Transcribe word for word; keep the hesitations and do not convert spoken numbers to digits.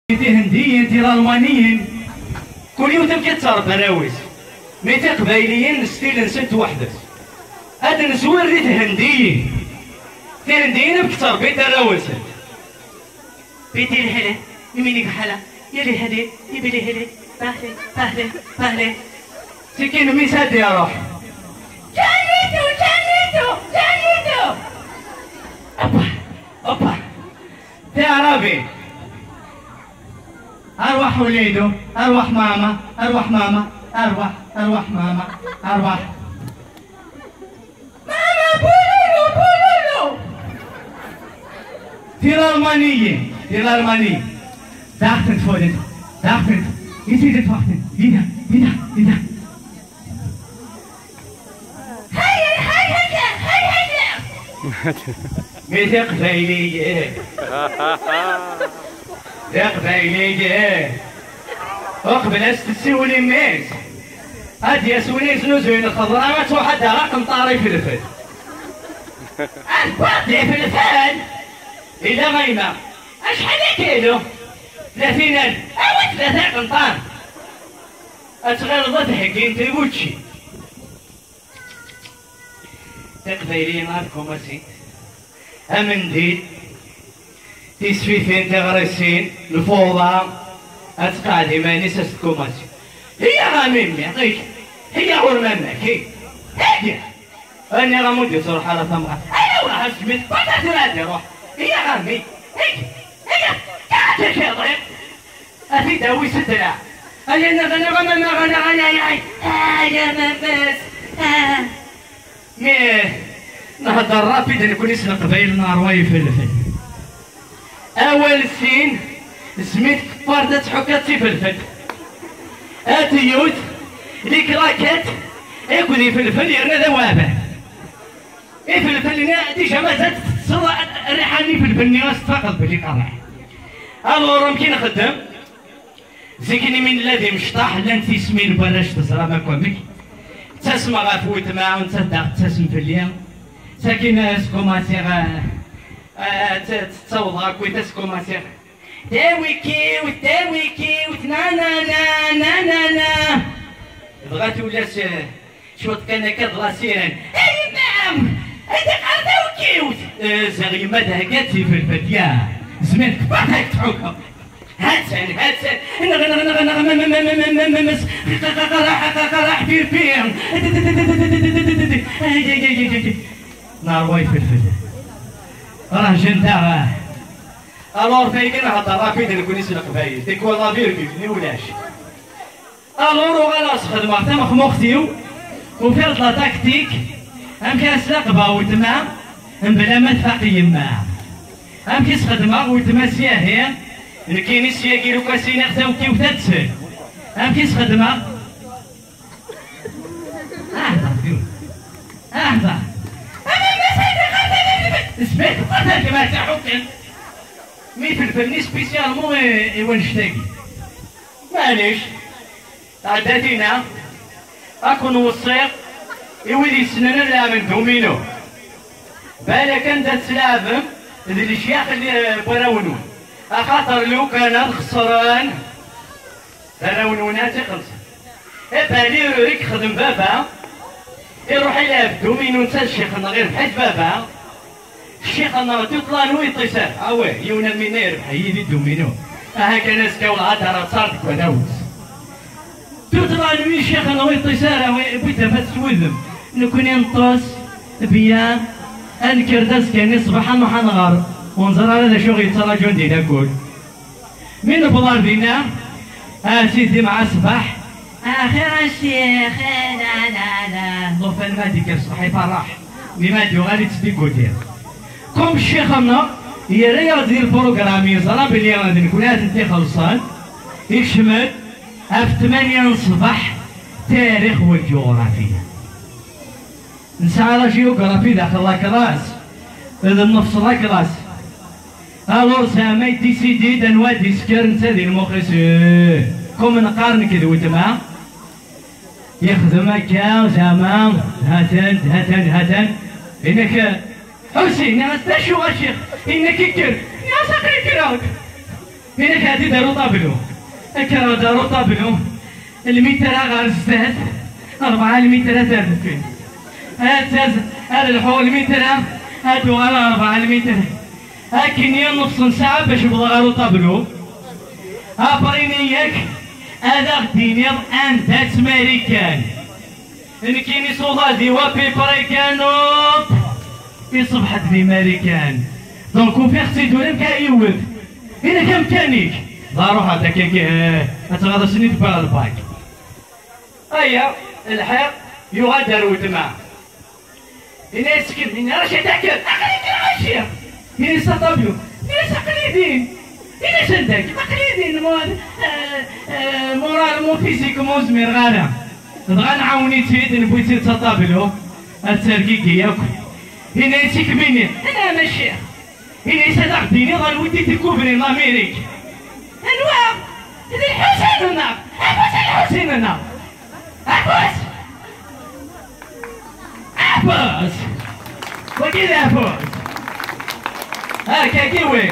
Tihendiyin, tilalmaniyin, kul yiwet amek ad terr arraw-is. Mi tiqbayliyin, stil-nsent weḥd-s. Ad nezwir di thendiyin. Tihendiyin amek ttrebbint arraw-nsent. Biti lhele, imini gḥala, yali hele, ibili hele, pahle, pahle, pahle. Sikin mis ad iruḥ. Ǧanitu, ǧanitu, ǧanitu. Apa, apa. Tiɛrabin. Arwaḥ ulidu, arwaḥ mama, arwaḥ mama, arwaḥ, arwaḥ mama, arwaḥ. Mama, bululu, bululu. Tilalmaniyin, tilalmaniyin. Daɣ-tent fudent, daɣ-tent. Isident waɣ-tent. Dida, dida, dida. Hay, hay, hay, hay, hay, hay. Mi tiqbayliyin. Tiqbayliyin. Uqbel ad s-tessiwel i mmi-s, ad d-yas win yesnuzuyen lxeḍra, ad tṛuḥ ad d-terr aqenṭar ifelfel. Ad tewwiḍ-d ifelfel? Ila a yemma. Acḥal akilu? Tlatin alef. Awi-d tlata iqenṭaren. Ad tɣileḍ ad t-heggint i wučči. Tiqbayliyin ɣer tkumasin, amendil, tisfifin, tiɣrisin, lfuḍa, ad tqeɛɛed iman-is, ad s-tkumasi. Hiya ɣer mimmi, ɣik, hiya ɣur mamma-k, hiya. Aniɣ am ur d-ittruḥ ara tamɣart. Ala wah, asmi tewwa tura ad iruḥ. Hiya ɣer mmi, hiya, hiya, kɛet ikiḍi. A t-id-awi s ddreɛ. Ay anaɣ, anaɣ, anaɣ, anaɣ, ay, ay, ay, ay, a mamma-s. Ah. Mi nhedder rapid nekni s leqbayel neṛwa ifelfel. Awal sin, zmi tkeffart ad tḥukk ad tifelfel. Ad yut, likrakat, akked ifelfel yerna d awaɛban. Ifelfel-nni, déjà mazal tettesseḍ rriḥa n ifelfel-nni, ad s-tfaqeḍ belli qerriḥ. Alors, amek i nxeddem? Zik-nni mi nella d imecṭaḥ, llant tismin n warrac, teẓram akk amek. Ttasmeɣ ɣef weltma, nettat daɣ tettasem fell-i. Sakin, eh, skumasiɣ, eh, eh, tt-, tt-, ttawḍeɣ akkit, skumasiɣ. Dawi kiwt, dawi kiwt, na, na, na, na, na, na. Dɣa tuli-as, eh, cwiṭ kan akka d lasiran. Ay yemma-m! Ay d-iqqar tawkiwt! Eh, ziɣ yemma thegga-d tifelfelt, ya. Zmir tfeṛḥ ad tḥukkeḍ. Ha-tt-an, ha-tt-an. Neɣ, neɣ, neɣ, neɣ, ma, ma, ma, ma, ma, ma, ma, s-, qa-, qa-, qa-, qaraḥ, qa-, qaraḥ, firfi. Ay, ay, ay, ay, ay. Neṛwa ifelfel. Rehjen daɣ. Alors, taygi nhedder rapide nekni s leqbayel. Tikwal la virgule-nni ulac. Alors, uɣaleɣ sxedmeɣ tamexmuxt-iw, ufiɣ-d la tactique, amek ara slaqbeɣ weltma, mebla ma tfaq yemma. Amek i sxedmeɣ weltma syahi, nekkini syagi lukan s-iniɣ tawkiwt ad tsel. Amek i sxedmeɣ? Ahda, ahda. Ama ma s-id-iqqar tadidibet, isbek uqatal kma taḥukken. Mi felfelni spécialement i, i wannect-agi. Maɛlic. Tɛedda tinna, ad ken-weṣṣiɣ i wid yessnen ad lɛaben duminu. Balak anda tettlaɛbem d lecyax n warraw-nwen, axaṭer lukan ad xeṣren, d arraw-nwen ad tt-ixellṣen. Abali i yexdem baba, iruḥ ilɛeb duminu netta d ccix-nneɣ, irbeḥ-it baba. Ccix-nneɣ tuṭla n ur yeṭṭis ara. Awah, yiwen am winna irbeḥ-iyi di duminu. Aha kan azekka welɛad ara ttaṛ deg warraw-is. Tuṭla n wi ccix-nneɣ ur yeṭṭis ara, wwi tafat s wudem. Nekkni neṭṭes, bya, ad nekker-d azekka-nni ṣṣbeḥ ad nruḥ ad nɣer. Ur neẓri ara d acu ɣ-yettraǧun di lakul. Mi newweḍ ar dinna, a sidi mɛa ṣṣbeḥ. Axir a ccix, eh, la, la, la. Llufan ma d-ikker ṣṣbeḥ iferreḥ, mi ma d-yuɣal ittdiguti. Comme ccix-nneɣ yerra-yaɣ-d di lprugram, yeẓra belli d nekkni ad tent-ixellṣen, ikcem-d ɣef tmanya n ṣṣbeḥ, tarix u lǧuɣrafiya. Nesɛa la géographie daxel la classe, d nnefs la classe. Alors zeɛma yedisidi-d anwa ad isker netta di lmux-is, eh, comme neqqar nekk d weltma, yexdem akka, zeɛma, ha-t-an, ha-t-an, ha-t-an. Yenna-k, Ḥusin, nniɣ-as, d acu a ccix? Yenna-k, kker. Nniɣ-as, aql-i kkreɣ-d. Tin-ak ad d-aru ṭablu. Akken ad d-aru ṭablu. Lmitra ɣer zdat, rebɛa lmitra ar deffir. Ad taz-, ad lḥuɣ lmitra, ad uɣaleɣ rebɛa lmitra. Akken i nnefṣ n ssaɛa bac wwḍeɣ ɣer uṭablu. Après-nni yak, ad aɣ-d-tiniḍ anda-tt Marikan. Nekkini s uḍad-iw à peu près kan, hop, iṣbeḥ-d di Marikan. Donc ufiɣ-tt-id ula amek ara yiwet. Ini-k amkan-ik. D aruḥ ad akka, eh, ad tɣaḍ ass-nni tewwiɣ lbak. Aya, lḥiq, yuɣal-d ar weltma. Ini-as kan, ini-as kan, aql-i kan ɣaci. Ini-as aṭablu. Ini-as aql-i din. Ini-as anda-k? Aql-i din, mo-, eh, eh, moralement, physiquement ur zmireɣ ara. Dɣa nɛawen-itt-id, newwi-tt-id s aṭablu. Ad tergigi yakk. Ini-as i kemmini. Ana maci. Ini-as ad aɣ-d-tiniḍ anwa i d-ikubrin Lamirik. Anwa? D Lḥusin-nneɣ! Afus a Lḥusin-nneɣ! Afus! Afus! Wagi d afus! Hakagi wi!